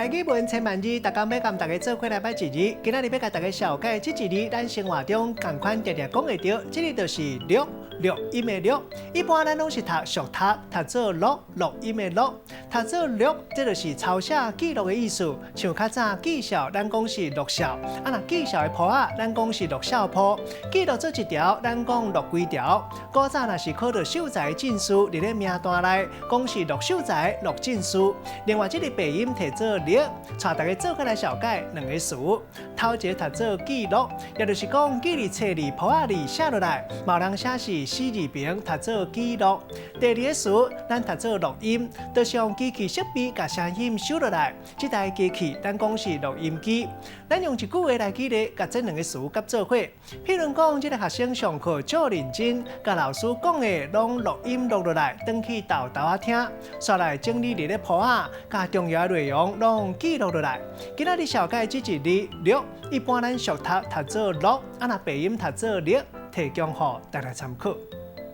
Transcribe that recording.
台語文千萬字，逐工欲佮大家做伙來擺一字。今仔日欲共大家紹介這一字，咱生活中仝款定定講會著，這个就是錄，錄音的錄。一般咱攏是讀俗讀，讀做錄，錄音的錄，讀做錄，這就是抄寫記錄的意思。像較早記數，咱講是錄數；啊，若記數的簿仔，咱講是錄數簿。記錄做一條，咱講錄幾條。古早若是考著秀才進士，佇咧名單內講是錄秀才、錄進士。另外，這个白音提做錄，帶大家做伙來紹介兩个詞。頭一个讀做記錄，也就是講記佇冊裡簿仔裡寫落來，嘛有人寫是死字旁讀做記錄。第二个詞，咱讀做錄音，就是用機器設備共聲音收落來。這台機器咱講是錄音機。咱用一句話來舉例，共這兩个詞佮做伙。譬如講，這个學生上課足認真，共老師講的攏錄音錄落來，轉去沓沓仔聽，煞來整理佇咧簿仔，共重要的內容攏記錄落來。今仔日紹介這一字錄，一般咱俗讀讀做錄，啊若白音讀做錄，提供予大家參考。